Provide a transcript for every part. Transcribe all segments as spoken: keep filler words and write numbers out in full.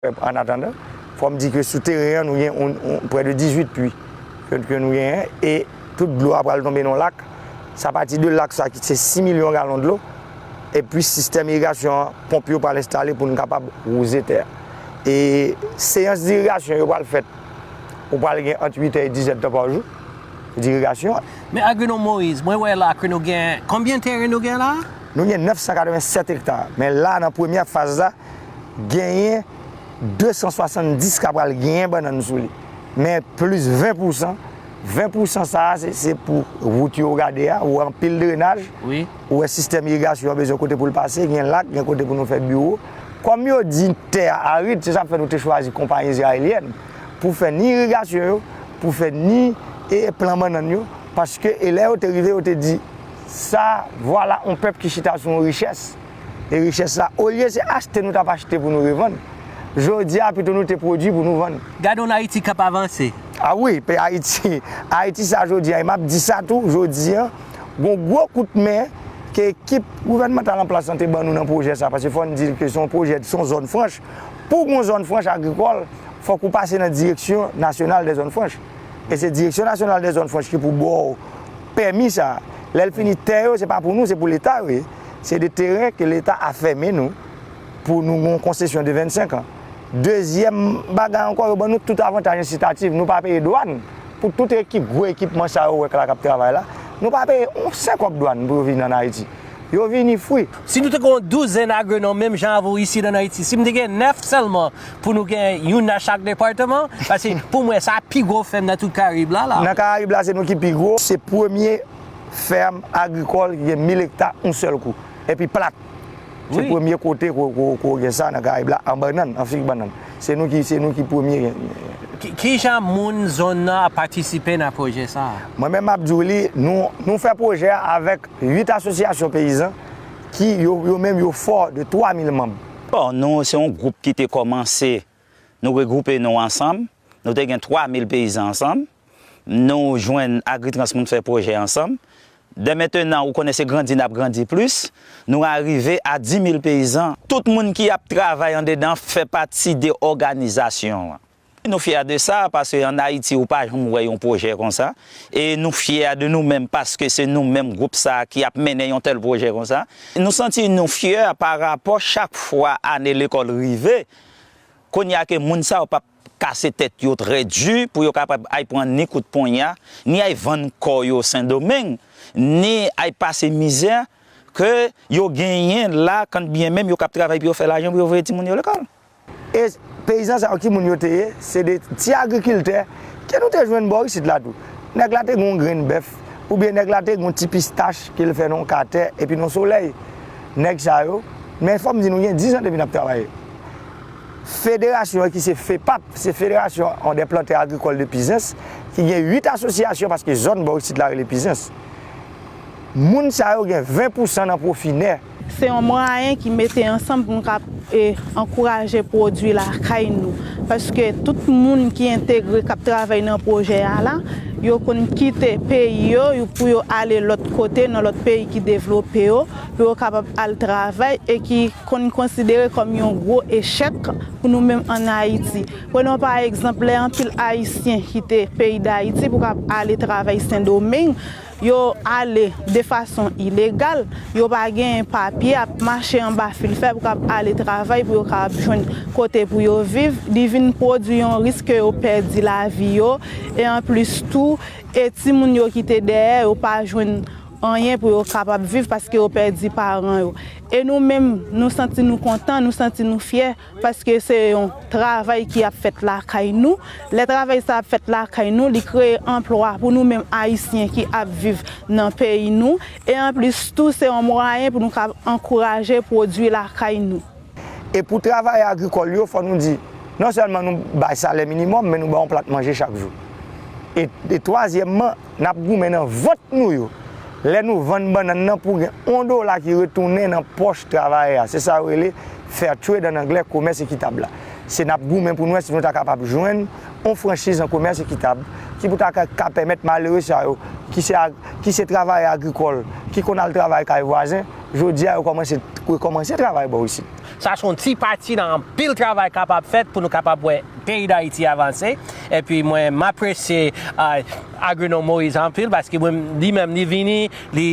An atandan, fò m di ke sou teren an, nou gen yon, yon, près de dix-huit puits ke, ke nou genyen, e tout dlo a pral tonbe nan lak. Sa pati de lak sa ki se sis milyon galon dlo, epi sistèm irigasyon an, ponp yo pral enstale pou nou kapab wouze tè a. E seyans dirigasyon yo pral fèt, ou pral gen ant uit è e diz è tan pa jou, dirigasyon. Men Agronòm Moïse, mwen wè la ke nou gen, konbyen teren nou gen la? Nou gen nèf san katreven sèt ekta, men la, nan premyè faz la, genyen de san swasanndis ka pral genyen bannann sou li. Men plis ven pou san, ven pou san sa a, se, se pou wout yo w gade a, ou wè anpil drenaj, Wi. ou wè sistèm irigasyon an bezwen kote pou l pase, gen lak, gen kote pou nou fè biwo. Kòm yo di tè a arid, se sa k fè nou te chwazi konpayi izrayelyèn pou fè ni irigasyon yo, pou fè ni, e, plan bannann yo, paske, e lè yo te rive, yo te di, sa, vwala yon pèp ki chita sou yon richès. E richès la, olye se achte nou t ap achte pou nou revann, jodi a pito nou te pwodui pou nou vann. Gade yon Ayiti k ap avanse. A wi, pe Ayiti, Ayiti sa jodi a, e m ap di sa tou, jodi a, gon gwo kout men ke ekip gouvènmantal an plas lan te ban nou nan pwojè sa, paske fò n di ke se yon pwojè, se yon zòn franch. Pou gon zòn franch agrikòl, fòk ou pase nan Direksyon Nasyonal dè Zòn Franch. E se Direksyon Nasyonal dè Zòn Franch ki pou ba w pèmi sa a. Lè l fini, tè yo, se pa pou nou, se pou Leta yo ye. Se de teren ke Leta a fèmen nou pou nou gon konsesyon de vennsenk an. Dezyèm bagay ankò, yo ban nou tout avantaj ensitatif. Nou pa peye dwàn pou tout ekip, gwo ekipman sa yo w wè k la k ap travay la. Nou pa peye yon sèl kòb dwàn pou yo vin ann Ayiti. Yo vini fri. Si nou te gen yon douzèn agwonòm menm jan avè w isit ann Ayiti, si m te gen nèf sèlman pou nou gen youn nan chak depatman, paske pou mwen sa pi gwo fèm nan tout Karayib la, la. Nan Karayib la, se nou ki pi gwo. Se premye fèm agrikòl ki gen mil ekta yon sèl kou. Epi plat. Se Wi. premye kote ko, ko, ko gen sa nan Karayib la, an bannann, an fig bannann. Se nou ki, se nou ki premye. Ki, ki jan moun zòn nan ap patisipe nan pwojè sa a? Mwen menm m ap di w li, nou, nou fè pwojè a avèk uit asosyasyon peyizan ki yo, yo menm yo fò de twa mil manm. Bon, nou se yon gwoup ki te kòmanse, nou regwoupe nou ansanm, nou te gen twa mil peyizan ansanm, nou jwenn Agritrans, moun fè pwojè ansanm. Dè mentenan, ou konnen se grandi n ap grandi plis, nou arive a dis mil peyizan. Tout moun ki ap travay andedan fè pati de òganizasyon an. Nou fyè de sa, paske ann Ayiti, ou pa janm wè yon pwojè konsa. E nou fyè de nou menm, paske se nou menm gwoup sa a ki ap mennen yon tèl pwojè konsa. Nou santi nou fyè pa rapò chak fwa ane lekòl rive, kounye a ke moun sa yo p ap kase tèt yo trè di pou yo kapab ay pran ni kout ponya, ni ay vann kò yo Sendomeng, ni ay pase mizè ke yo genyen la, kanbyen menm yo k ap travay pou yo fè lajan pou yo voye timoun yo lekòl. E peyizan sa yo, ki moun yo te ye? Se de ti agrikiltè ke nou te jwenn bò isit la tou. Nèg la te gen yon grenn bèf, oubyen nèg la te gen yon ti pistach ke l fè nan yon katè epi nan solèy. Nèg sa yo, men fò m di nou, gen diz an depi n ap travay. Federasyon an ki se FEPAP, se Fédération des Planteurs Agricoles de Pizens, ki gen uit asosyasyon, paske zòn bò isit la rele Pizens. Moun sa yo gen ven pou san nan pwofi nè. Se yon mwayen ki mete ansanm pou n kab, e, ankouraje pwodui lakay nou. Paske tout moun ki entegre k ap travay nan pwojè a la, yo konn kite peyi yo, yo, pou yo ale lòt kote, nan lòt peyi ki devlope yo, pou yo kapab al travay e ki konn konsidere kòm yon gwo echèk pou nou menm ann Ayiti. Prenons pa egzanp, lè anpil Ayisyen kite peyi Dayiti pou kab ale travay Sendomeng, yo ale de fason ilegal, yo pa genyen papye, ap mache anba fil fè pou kab ale travay, pou yo kab jwenn kote pou yo viv. Li vin pwodui yon risk ke yo pèdi lavi yo, e anplis tou, e timoun yo kite dèyè, yo pa jwenn anyen pou yo kapab viv paske yo pèdi paran yo. E nou menm, nou santi nou kontan, nou santi nou fyè, paske se yon travay ki ap fèt lakay nou. Lè travay sa ap fèt lakay nou, li kreye anplwa pou nou menm Ayisyen ki ap viv nan peyi nou. E anplis tou, se yon mwayen pou nou ka ankouraje pwodui lakay nou. E pou travayè agrikòl yo, fò nou di, non sèlman nou bay salè minimòm, men nou ba yon plat manje chak jou. E, e twazyèmman, n ap goumen nan vant nou yo. Lè nou vann bannann nan, pou gen yon dola ki retounen nan pòch travayè a. Se sa yo rele fair trade ann anglè, komès ekitab la. Se n ap goumen pou n wè si nou ta kapab jwenn yon franchiz an komès ekitab ki pou ta ka, ka pèmèt malere sa yo, ki se ag-, ki se travayè agrikòl, ki konn al travay kay vwazen, jodi a yo kòmanse rekòmanse travay bò isit. Sa se yon ti pati nan anpil travay k ap fèt pou nou kapab wè peyi Dayiti avanse. Epi mwen, m apresye, ah, agwonòm Moïse anpil, paske mwen, li menm, li vini, li,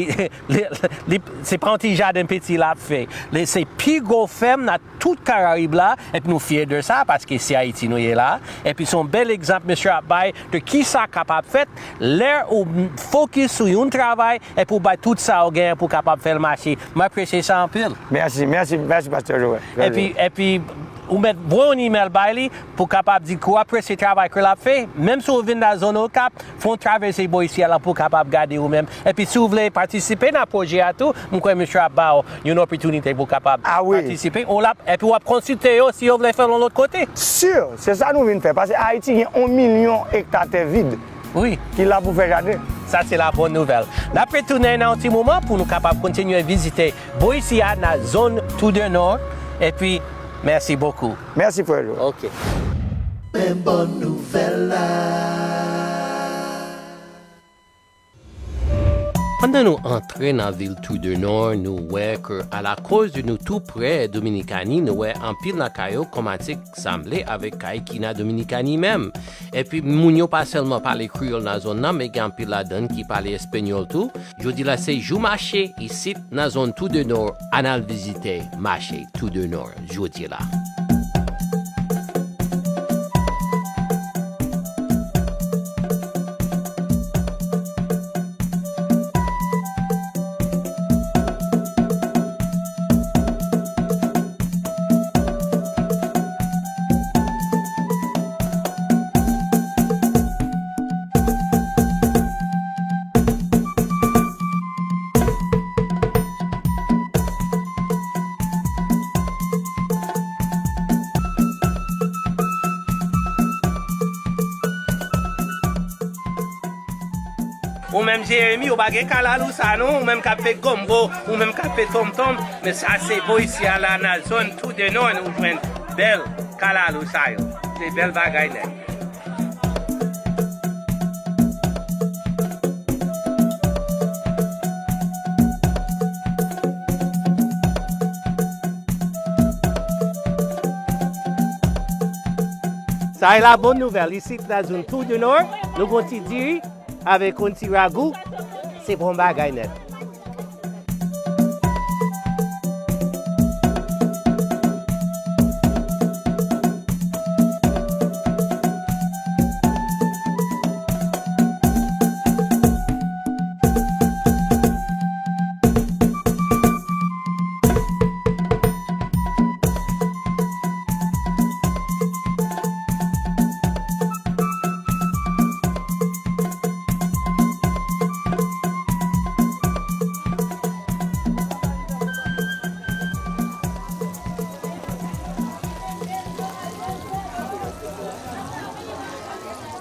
li, li, se pa yon ti jaden piti l ap fè. Li, se pi gwo fèm nan tout Karayib la, epi nou fyè de sa, paske se Ayiti nou ye la. Epi se yon bèl egzanp mesye ap bay de kisa kapab fèt lè ou fokis sou yon travay, epi ou bay tout sa ou genyen pou kapab fè l mache. M apresye sa anpil. Mèsi, mèsi, mèsi, Pastè Joel. Epi, epi, ou mèt voye yon imèl bay li pou kapab di ke w apresye travay ke l ap fè. Menm si w vin nan zòn Okap, fè yon travèse bò isi a la pou w kapab gade ou menm. Epi si w vle patisipe nan pwojè a tou, m kwè misye ap ba w yon opòtinite pou w kapab patisipe. Ou l ap, epi w ap konsilte yo si yo vle fè l yon lòt kote. Si, se sa nou vin fè. Paske Ayiti gen yon milyon ekta tè vid. Wi. Ki la pou fè jaden. Sa se la bòn nouvèl. N ap retounen nan yon ti moman pou nou kapab kontinye vizite bò isi a nan zòn Tout de Nord. Epi, mèsi bokou. Mèsi, frè Joel. Ok. Men bòn nouvèl la. Pandan nou antre nan vil Tout de Nord, nou wè ke alakoz nou tou pre Dominikani, nou wè anpil nan kay yo kòmanse sanble avèk kay ki nan Dominikani menm. Epi moun yo pa sèlman pale kreyòl nan zòn nan, men gen anpil ladan ki pale espanyòl tou. Jodi la se jou mache isit nan zòn Tout de Nord, ann al vizite mache Tout de Nord jodi la. Ou menm Jeremi, ou pa gen kalalou sa non, ou menm k ap fè gonbo, ou menm k ap fè tonmtonm, men sa se bò isi a la nan zòn Tout de Nord ou jwenn bèl kalalou sa yo. Se bèl bagay nèt. Sa e la bòn nouvèl, isit nan zòn Tout de Nord, nou gon ti diri avèk yon ti ragou, se bon bagay nèt.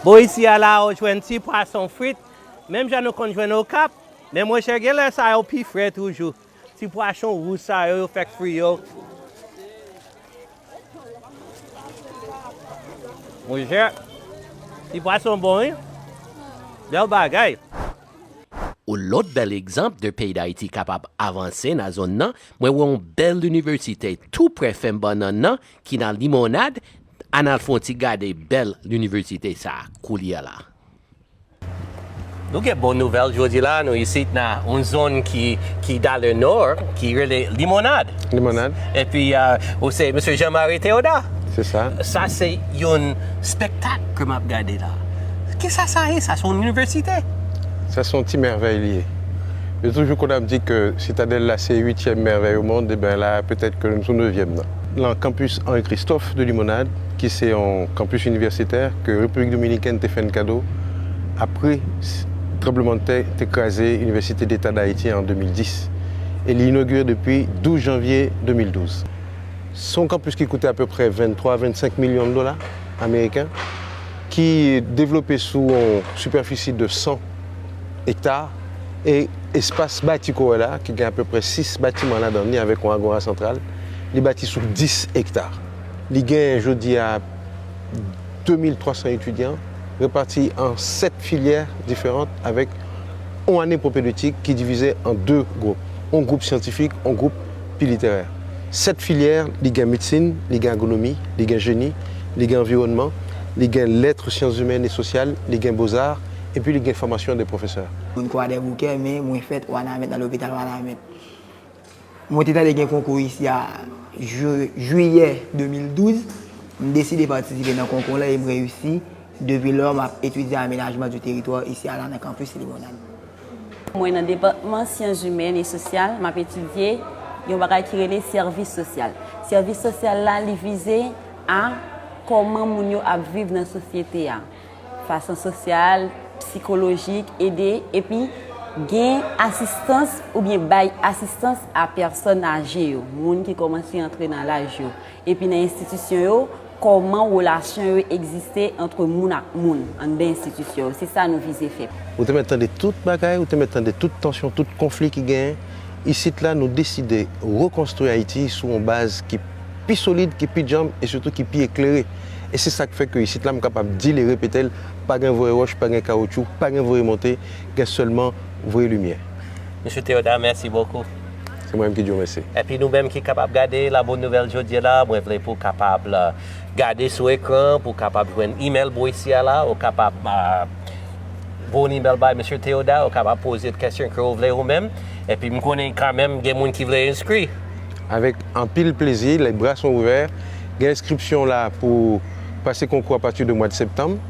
Bò isi a la, ou jwenn ti pwason frit, menm jan nou konn jwenn Okap, men monchè, genlè sa yo pi fre toujou. Ti pwason wouj sa yo, yo fèk fri yo. Monchè, ti pwason bon, wi. Bèl bagay. Yon lòt bèl egzanp de peyi Dayiti kapab avanse nan zòn nan, mwen wè yon bèl inivèsite tou prè fèm bannann nan ki nan Limonad. Ann al fè yon ti gade bèl inivèsite sa a koulye a la. Nou gen bon nouvèl jodi la, nou isit nan yon zòn ki, ki dans le nord, ki rele Limonad. Limonad. Epi, euh, ou se mesye Jean Marie Théodat. Se sa. Sa se yon spektak ke m ap gade la. Kisa sa ye? Sa se yon inivèsite? Sa se yon ti mèvèy li ye. Yo toujou konn ap di ke Sitadèl la se uityèm mèvèy o mond, e ben la, petèt ke nou sou nevyèm nan. Nan kanpis Henri Christophe de Limonad, ki se yon kanpis inivèsitè ke Repiblik Dominikèn te fè n kado apre s-, tranblemanntè te kraze Inivèsite Deta Dayiti an de mil dis. E li inogire depi douz janvye de mil douz. Se yon kanpis ki koute apeprè venntwa, vennsenk milyon dola ameriken, ki devlope sou yon sipèfisi de san ekta, e espas bati ke w wè la, ki gen apeprè sis batiman ladan li avèk yon agora santral, li bati sou dis ekta. Li gen jodi a de mil twa san etidyan, repati an sèt filyè diferan avèk On ane pwopedwetik ki divize an de gwoup, on gwoup syantifik, on gwoup pi literè. Sèt filyè, li gen medsin, li gen agronomi, li gen jeni, li gen anviwònman, li gen lèt, syans imèn e sosyal, li gen bozar, epi li gen fòmasyon de pwofesè. Mwen Kwadèboukè, men mwen fèt Wanament, nan lopital Wanament. Mwen te tande gen konkou isi a, jiyè de mil douz, m deside patisipe nan konkou la e m reyisi. Depi lò, m ap etidye amenajman di teritwa isi a la nan kanpis Limonad. Mwen nan depatman syans imèn e sosyal, m ap etidye yon bagay ki rele sèvis sosyal. Sèvis sosyal la, li vize a kòman moun yo ap viv nan sosyete a. Fason sosyal, sikolojik, ede, epi gen asistans oubyen bay asistans a pèsòn aje yo, moun ki kòmanse antre nan laj yo. Epi nan enstitisyon yo, kòman relasyon yo egziste ant moun ak moun anndan enstitisyon yo. Se sa nou vize fè. Ou te mèt tande tout bagay, ou te mèt tande tout tansyon, tout konfli ki genyen. Isit la, nou deside rekonstwi Ayiti sou yon baz ki pi solid, ki pi djanm e sitou ki pi eklere. E se sa k fè ke isit la, m kapab di l e repete l, pa gen voye wòch, pa gen kawotchou, pa gen voye monte, gen sèlman voye limyè. Mesye Théodat, mèsi bokou. Se mwen menm ki di w mèsi. Epi nou menm ki kapab gade La Bonne Nouvelle jodi a la, mwen vle pou w kapab, euh, gade sou ekran, pou w kapab jwenn email bò isi a la, ou kapab, euh, voye yon email bay Mesye Théodat, ou kapab poze l kesyon ke w vle ou menm. Epi m konnen kanmenm gen moun ki vle enskri. Avèk anpil plezi, les bras sont ouverts. Gen enskripsyon la pou pase konkou apati de mwa de septanm.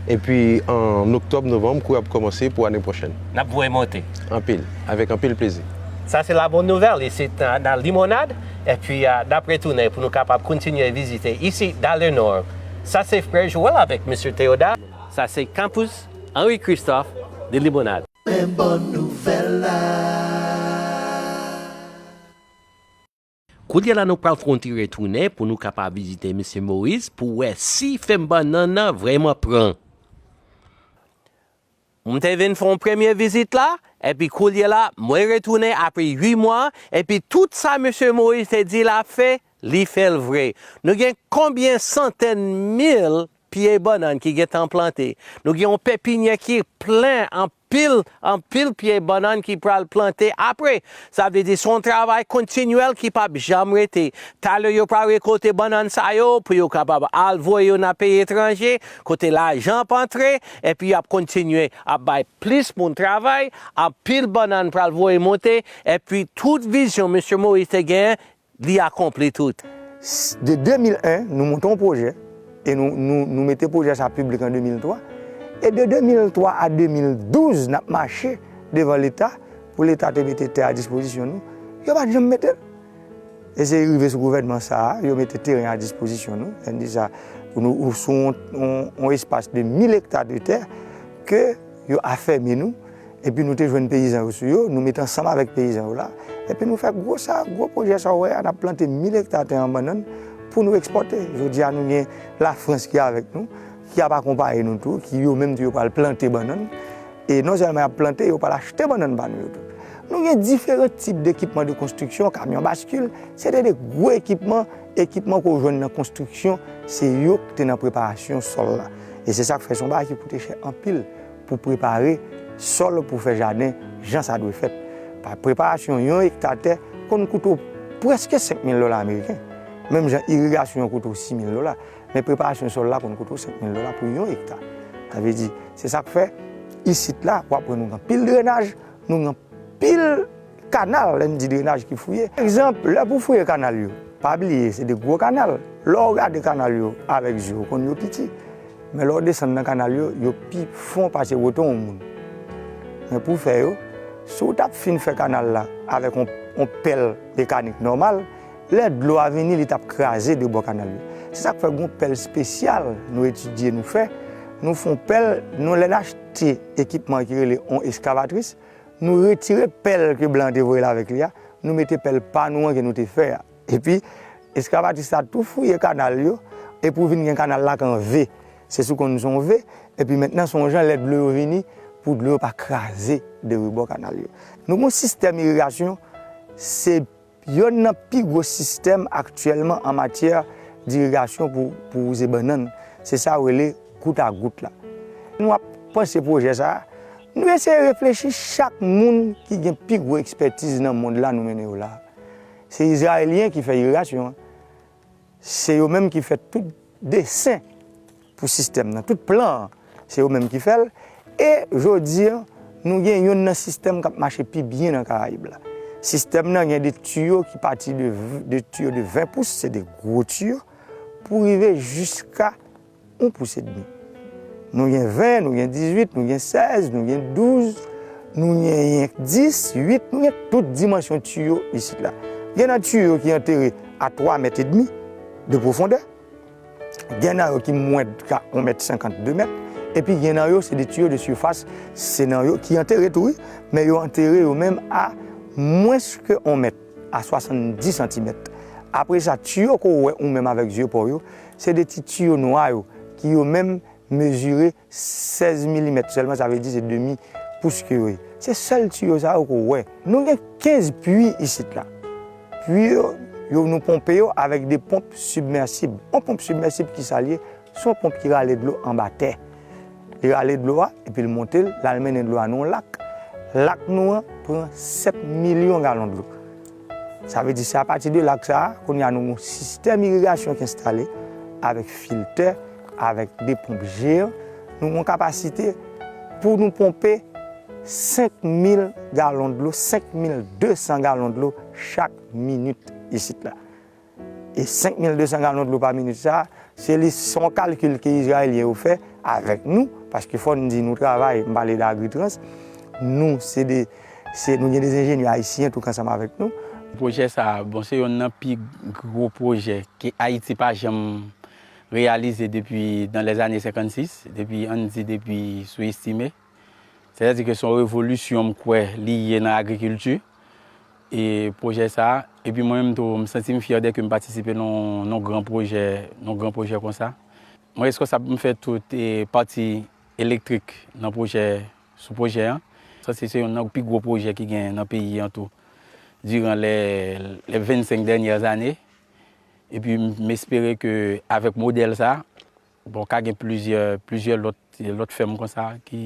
Epi an oktòb, novanm, kou ap kòmanse pou ane pwochèn. N ap voye monte. Anpil, avèk anpil plezi. Sa se La Bonne Nouvelle, isit nan, nan Limonad. Epi, a, n ap retounen pou nou kapab kontinye vizite isi, dans le Nord. Sa se frè Joël avèk Mesye Théodat. Sa se kanpis Henri Christophe de Limonad. Men bòn nouvèl la. Koulye a la, nou pral fè yon ti retounen pou nou kapab vizite Mesye Moïse pou wè si fèm bannann nan vrèman pran. M te vin fè yon premye vizit la, epi koulye a la, mwen retounen apre uit mwa, epi tout sa Mesye Moïse te di l ap fè, li fè l vre. Nou gen konbyen santèn mil pye bannann ki gentan plante. Nou gen yon pepinyè ki plen anpil, anpil pye bannann ki pral plante apre. Sa vle di, se yon travay kontinyèl ki p ap janm rete. Talè yo pral rekolte bannann sa yo pou yo kapab al voye yo nan peyi etranje, kote lajan ap antre, epi y ap kontinye ap bay plis moun travay, anpil bannann pral voye monte, epi tout vizyon Mesye Moïse te genyen, li akonpli tout. S-, de de mil en, nou monte yon pwojè, e nou, nou, nou mete pwojè sa piblik an de mil twa. E de de mil twa a de mil douz, n ap mache devan Leta, pou Leta te mete tè a dispozisyon nou. Yo pa t janm mete l. E se rive sou gouvènman sa a, yo mete teren a dispozisyon nou. Lè n di sa, pou nou, ou sou yon, yon, yon espas de mil ekta de tè ke yo afèmi nou. Epi nou te jwenn peyizan yo sou yo, nou mete ansanm avèk peyizan yo la. Epi nou fè gwo sa, gwo pwojè sa w wè a, n ap plante mil ekta tè an bannann pou nou ekspòte. Jodi a, nou gen Lafrans ki avèk nou, ki ap akonpaye nou tou, ki yo menm tou yo pral plante bannann. E non sèlman y ap plante, yo pral achte bannann pa nou yo tou. Nou gen diferan tip dekipman de konstriksyon, kamyon baskil, se te de gwo ekipman, ekipman ke w jwenn nan konstriksyon, se yo ki te nan preparasyon sòl la. E se sa k fè se yon bagay ki koute chè anpil pou prepare sòl pou fè jaden jan sa dwe fèt. Pa preparasyon yon ekta tè konn koute w prèske senk mil dola ameriken. Menm jan irigasyon an koute w sis mil dola, men preparasyon sòl la konn koute w senk mil dola pou yon ekta. Sa vle di, se sa k fè isit la, w ap wè nou gen anpil drenaj, nou gen anpil kanal, lè n di drenaj ki fouye. Egzanp, lè pou fouye kanal yo, pa bliye, se de gwo kanal. Lè w gade kanal yo avèk je w, w konn yo piti. Men lè w desann nan kanal yo, yo pi fon pase wote yon moun. Men pou fè yo, si w t ap fin fè kanal la avèk yon, yon pèl mekanik nòmal, lè dlo a vini, li t ap kraze de bò kanal yo. Se sa k fè gen yon pèl espesyal nou etidye, nou fè. Nou fè yon pèl, nou, lè n achte ekipman ki rele yon eskavatris, nou retire pèl ke blan an te voye l avèk li a, nou mete pèl pa nou an ke nou te fè a. Epi, eskavatris la tou fouye kanal yo, epi w vin gen kanal la k an V. Se sou konn se yon V, epi mentnan se yon jan lè dlo yo vini, pou dlo yo pa kraze de rebò kanal yo. Nou gen yon sistèm irigasyon, se yonn nan pi gwo sistèm aktyèlman an matyè dirigasyon pou, pou wouze bannann. Se sa yo rele gout a gout la. Nou ap panse pwojè sa a, Nou eseye reflechi chak moun ki gen pi gwo ekspètiz nan mond la nou mennen yo la. Se Izrayelyen ki fè irigasyon an. Se yo menm ki fè tout desen pou sistèm nan, tout plan an, se yo menm ki fè l. E jodi a, nou gen youn nan sistèm k ap mache pi byen nan Karayib la. Sistèm nan gen de tiyo ki pati de, de tiyo de ven pous, se de gwo tiyo, pou rive jiska yon pous edmi. Nou gen ven, nou gen dizuit, nou gen sèz, nou gen douz, nou gen yenk dis, uit, nou gen tout dimansyon tiyo isit la. Gen nan tiyo ki antere a twa mèt edmi de pwofondè. Gen nan yo ki mwens ka yon mèt senkant, de mèt. Epi gen nan yo, se de tiyo de sifas, se nan yo ki antere tou, wi, men yo antere yo menm a mwens ke yon mèt, a swasanndis santimèt. Apre sa, tiyo ke w wè ou menm avèk zye pa w yo, se de ti tiyo nwa yo, ki yo menm mezire sèz milimèt sèlman, sa vle di se demi pous ke yo ye. Se sèl tiyo sa yo ke w wè. Nou gen kenz pwi isit la. Pwi yo, yo nou ponpe yo avèk de ponp sibmèsib. Yon ponp sibmèsib ki sa l ye? Se yon ponp ki rale dlo anba tè. Li rale dlo a, epi l monte l, l al mennen dlo a nan yon lak. Lak nou an pran sèt milyon galon dlo. Sa vle di se apati de lak sa a, kounye a nou gen yon sistèm irigasyon ki enstale avèk filtè, avèk de ponp jeyan. Nou gen yon kapasite pou nou ponpe senk mil galon dlo, senk mil de san galon dlo chak minit isit la. E senk mil de san galon dlo pa minit sa, se li, se yon kalkil ke Izrayelyen yo fè avèk nou, paske fò n di nou travay, m pale de Agritrans, nou se de, se, nou gen de enjenyè ayisyen tou k ansanm avèk nou. Pwojè sa, bon, se youn nan pi gwo pwojè ke Ayiti pa janm reyalize depi dans les années senkannsis, depi, ann di, depi sou estime. Sètadi ke se yon revolisyon m kwè li ye nan agrikilti. E pwojè sa, epi mwen menm tou, m santi m fyè dè ke m patisipe nan, nan gran pwojè, nan gran pwojè konsa. Mwen reskonsab pou m fè tout, e, pati elektrik nan pwojè, sou pwojè an. Sa se, se youn nan pi gwo pwojè ki gen nan peyi an tou, diran lè, lè vennsenk dènyè ane. Epi m, m espere ke avèk modèl sa, bon, ka gen plizyè, plizyè lòt, lòt fèm konsa ki,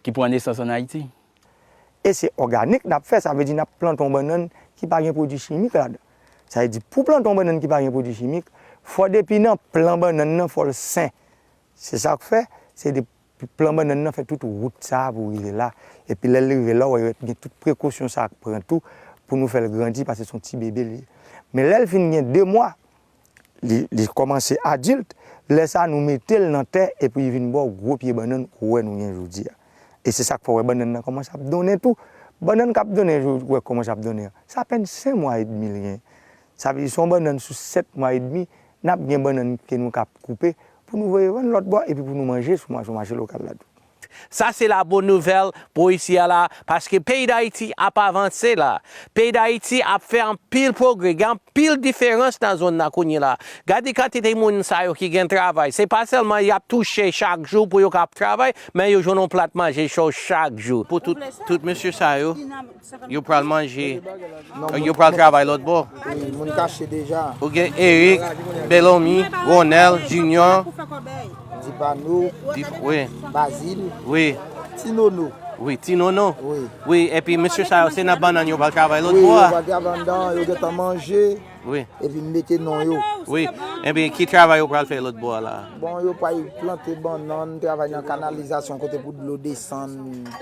ki pran nesans ann Ayiti. E se òganik n ap fè, sa vle di n ap plante yon bannann ki pa gen pwodui chimik ladan. Sa vle di pou plante yon bannann ki pa gen pwodui chimik, fò depi nan plan bannann nan fò l sen. Se sa k fè, se de plan bannann nan fè tout wout sa a pou rive la. Epi lè l rive la, w wè yo gen tout prekosyon sa a k pran tou pou nou fè l grandi, paske se yon ti bebe l ye. Men lè l fin gen de mwa, li, li kòmanse adilt, lè sa a nou mete l nan tè epi li vin ba w gwo pye bannann ou wè nou gen jodi a. E se sa k fè w wè bannann nan kòmanse ap donnen tou. Bannann k ap donnen, ou wè kòmanse ap donnen an, se apèn senk mwa edmi l gen. Sa vle di se yon bannann sou sèt mwa edmi, n ap gen bannann ke nou ka koupe pou nou voye vann lòt bò epi pou nou manje sou ma-, sou mache lokal la tou. Sa se la bòn nouvèl pou isi a la, paske peyi Dayiti ap avanse la. Peyi Dayiti ap fè anpil pwogrè, gen anpil diferans nan zòn nan kounye la. Gade kantite moun sa yo ki gen travay. Se pa sèlman y ap touche chak jou pou yo ka ap travay, men yo jwenn yon plat manje cho chak jou. Pou tout, tout mesye sa yo, yo pral manje, yo pral travay lòt bò. Wi, moun kache deja. Ou gen Eric, Belomi, Ronel, Junior. Dipano, Dip-, wi. Bazil, wi. Ti Nono. Wi, Ti Nono. Wi. Wi, epi mesye sa yo, se nan bannann yo pral travay lòt bò a. Wi, yo pral travay anndan, yo gentan manje. Wi. Epi m mete non yo. Wi. Epi ki travay yo pral fè lòt bò a la? Bon, yo pral plante bannann, travay nan kanalizasyon kote pou dlo desann,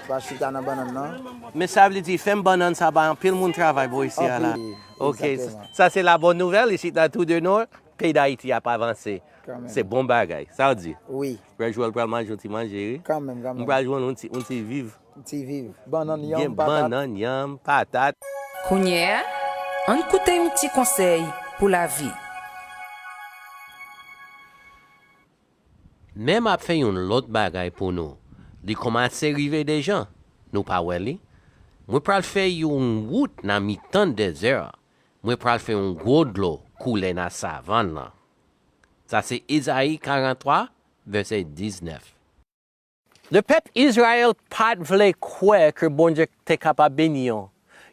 pa chita nan bannann nan. Men sa vle di, fèm bannann sa bay anpil moun travay bò isi a la. Anpil, egzakteman. Ok, sa, sa se la bòn nouvèl, isit la Trou du Nord, peyi Dayiti ap avanse. Kanmenm. Se bon bagay. Sa w di? Wi. Frè Joel pral manje yon ti manje, wi. Kanmenm, kanmenm. M pral jwenn yon ti, yon ti viv. Yon ti viv. Bannann, yanm, patat. Gen bannann, yanm, patat. Kounye a, ann koute yon ti konsèy pou lavi. Men m ap fè yon lòt bagay pou nou. Li kòmanse rive deja. Nou pa wè li? Mwen pral fè yon wout nan mitan dezè a. Mwen pral fè yon gwo dlo koule nan savann lan. Sa se Ezayi karanntwa, vèsè diznèf. Le pèp Izrayèl pa t vle kwè ke Bondye te kapab beni yo.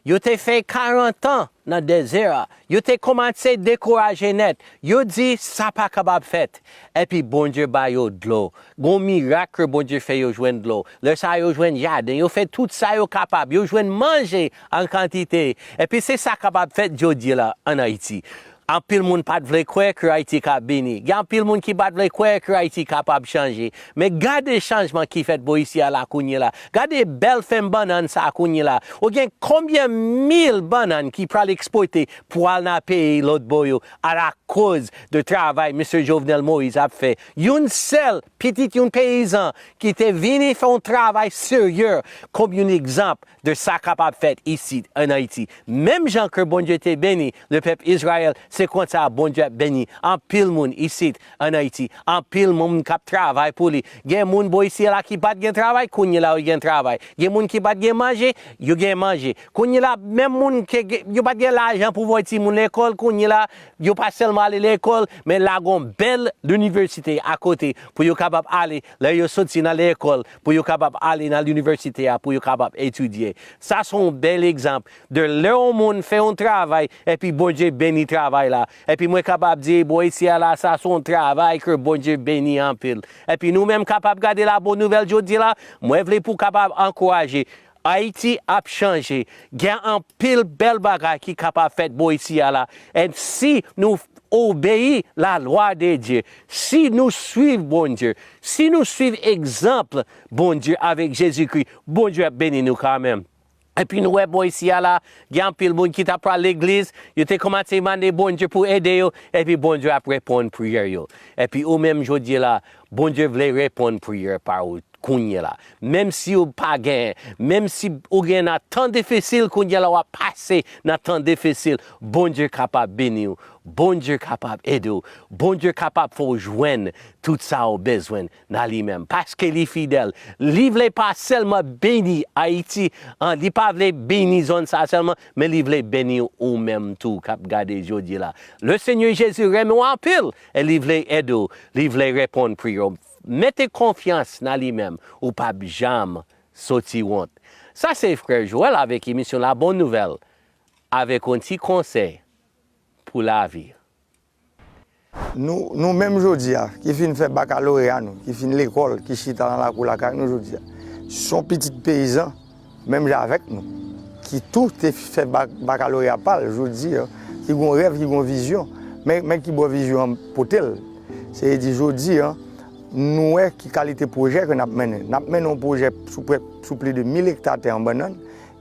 Yo te fè karant an nan dezè a. Yo te kòmanse dekouraje nèt. Yo di, "Sa pa kapab fèt." Epi Bondye ba yo dlo. Gon mirak ke Bondye fè yo jwenn dlo. Lè sa a, yo jwenn jaden. Yo fè tout sa yo kapab. Yo jwenn manje an kantite. Epi se sa kapab fèt jodi la ann Ayiti. Anpil moun pa t vle kwè ke Ayiti ka beni. Gen anpil moun ki pa t vle kwè ke Ayiti kapab chanje. Men gade chanjman ki fèt bò isi a la kounye la. Gade bèl fèm bannann sa a kounye la. Ou gen konbyen mil bannann ki pral ekspòte pou al nan peyi lòt bò yo alakoz de travay mesye Jovenel Moïse ap fè? Youn sèl pitit youn peyizan ki te vini fè yon travay serye kòm yon egzanp de sa kapab fèt isit ann Ayiti. Menm jan ke Bondye te beni lepèp Izrayèl, se konsa Bondye ap beni anpil moun isit ann Ayiti. Anpil moun k ap travay pou li. Gen moun bò isi a la ki pa t gen travay, kounye la yo gen travay. Gen moun ki pa t gen manje, yo gen manje. Kounye la, menm moun ke gen- yo pa t gen lajan pou voye timoun lekòl, kounye la, yo pa sèlman ale lekòl, men la gon bèl linivèsite akote pou yo kapab ale. Lè yo soti nan lekòl, pou yo kapab ale nan linivèsite a, pou yo kapab etidye. Sa se yon bèl egzanp de lè yon moun fè yon travay, epi Bondye beni travay la. Epi mwen kapab di, bò isi a la, sa se yon travay ke Bondye beni anpil. Epi nou menm kapab gade la bon nouvèl jodi la, mwen vle pou kapab ankouraje. Ayiti ap chanje. Gen anpil bèl bagay ki kapab fèt bò isi a la. E si nou obeyi la lwa de Dye, si nou swiv Bondye, si nou swiv egzanp Bondye avèk Jezikri, Bondye ap beni nou kanmenm. Epi nou wè bò isi a la, gen anpil moun ki t ap pral legliz, yo te kòmanse mande Bondye pou ede yo, epi Bondye ap reponn priyè yo. Epi ou menm jodi la, Bondye vle reponn priyè pa ou kounye la. Menm si ou pa gen, menm si ou gen nan tan difisil kounye la w ap pase nan tan difisil, Bondye kapab beni w, Bondye kapab ede w, Bondye kapab fè w jwenn tout sa ou bezwen nan li menm. Paske li fidèl, li vle pa sèlman beni Ayiti, an, li pa vle beni zòn sa sèlman, men li vle beni ou menm tou k ap gade jodi la. Le Senyè Jezi renmen w anpil, e li vle ede w, li vle reponn priyè w. Mete konfyans nan li menm, ou p ap janm soti wont. Sa se frè Joel avèk emisyon La Bonne Nouvelle, avèk yon ti konsèy pou lavi. Nou, nou menm jodi a, ki fin fè bakaloreya nou, ki fin lekòl, ki chita nan lakou lakay nou jodi a, se yon pitit peyizan, menm jan avèk nou, ki tou te fè bak, bakaloreya pa l jodi a, ki gon rèv, ki gon vizyon. Men, men ki bò vizyon an pote l. Se di jodi a, nou wè ki kalite pwojè ke n ap mennen. N ap mennen yon pwojè sou prè, sou plis de mil ekta tè an bannann.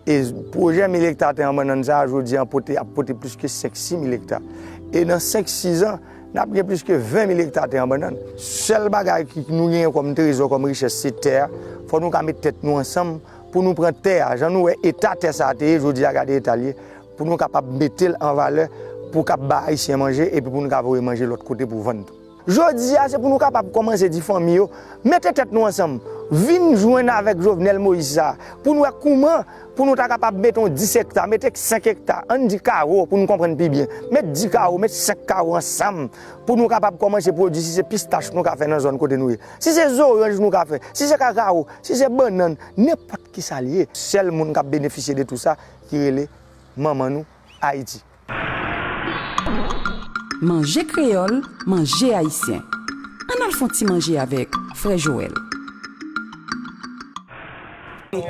E pwojè mil ekta tè an bannann sa a, jodi a, pote, ap pote plis ke senk, sis mil ekta. E nan senk, sis an, n ap gen plis ke ven mil ekta tè an bannann. Sèl bagay ki nou genyen kòm trezò, kòm richès, se tè a. Fò nou ka met tèt nou ansanm pou nou pran tè a. Jan nou wè eta tè sa a te ye, jodi a, gade eta l ye. Pou nou kapab mete l an valè, pou k ap ba Ayisyen manje, epi pou nou ka voye manje lòt kote pou vann tou. Jodi a, se pou nou kapab kòmanse di fanmi yo, mete tèt nou ansanm, vin jwenn avèk Jovenel Moïse sa, pou n wè kouman pou nou ta kapab mete yon dis ekta, mete senk ekta, ann di kawo pou nou konprann pi byen, met dis kawo, met senk kawo ansanm, pou nou kapab kòmanse pwodui, si se pistach nou ka fè nan zòn kote nou ye, si se zoranj nou ka fè, si se kakawo, si se bannann, nenpòt kisa l ye. Sèl moun k ap benefisye de tou sa, ki rele manman nou, Ayiti. Manje kreyòl, manje ayisyen. Ann al fè yon ti manje avèk frè Joel.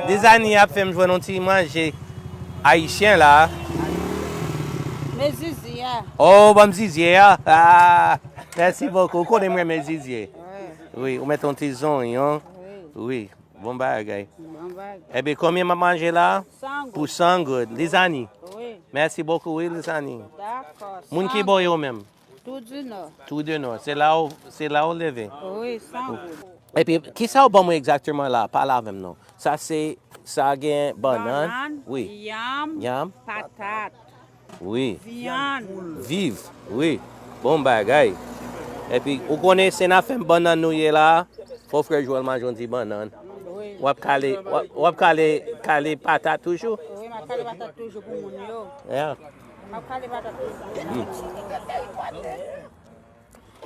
Lizani ap fè m jwenn yon ti manje ayisyen la. Men zizi a. Oh, ban m zizye a. Ah, mèsi bokou. Ou konnen m renmen zizye. Wi, ou met yon ti zonyon. Wi, bon bagay. Ebyen, konbyen m ap manje la? Pou san goud. Lizani. Mèsi bokou, wi, Lizani. Moun ki bò yo menm? Tou di nò. Tou di nò. Se la ou, se la ou leve? Wi, san goud. Epi, kisa ou ban mwen egzakteman la? Pale avè m non. Sa se, sa gen bannann. Wi. Yanm. Yanm. Patat. Wi. Vyann. Viv. Wi. Bon bagay. Epi, ou konnen se nan fèm bannann nou ye la. Fò frè Joel manje yon ti bannann. W ap kale, w ap kale, kale patat toujou? Wi, m ap kale patat toujou pou moun yo. Yeah. M ap kale patat toujou.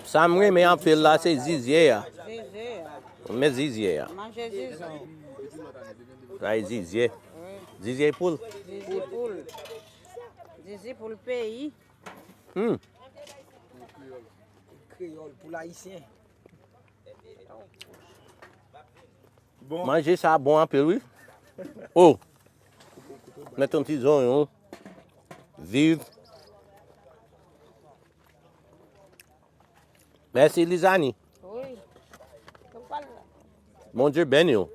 Sa m renmen anpil la se zizye a. Zizye a. Men zizye a. Manje zizye. Sa e zizye. Wi. Zizi poul. Zizi poul. Zizi poul peyi. Hmm. Kreyòl, poul ayisyen. Manje sa bon anpil, wi. Oh! Met yon ti zonyon. Viv. Mèsi, Lizani. Wi. Yo pral Bondye beni w.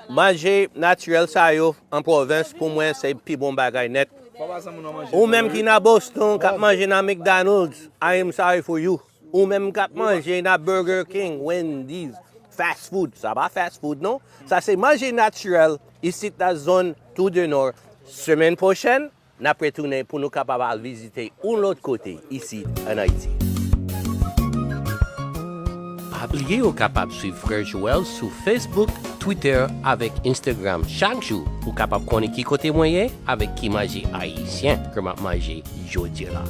Manje natirèl sa yo an pwovens, pou mwen, se pi bon bagay nèt. Papa san moun nan manje. Ou menm ki nan Boston, k ap manje nan McDonald's, I am sorry for you. Ou menm k ap manje nan Burger King, Wendy's, fast food. Sa pa fast food, non. Sa se manje natirèl, isit nan zòn Tou de Nò. Semèn pwochèn, n ap retounen pou nou kapab al vizite yon lòt kote isit ann Ayiti. Pa bliye ou kapab swiv Frè Joel sou Facebook, Twitter avèk Instagram chak jou pou w kapab konnen ki kote mwen ye avèk ki manje ayisyen ke m ap manje jodi a la.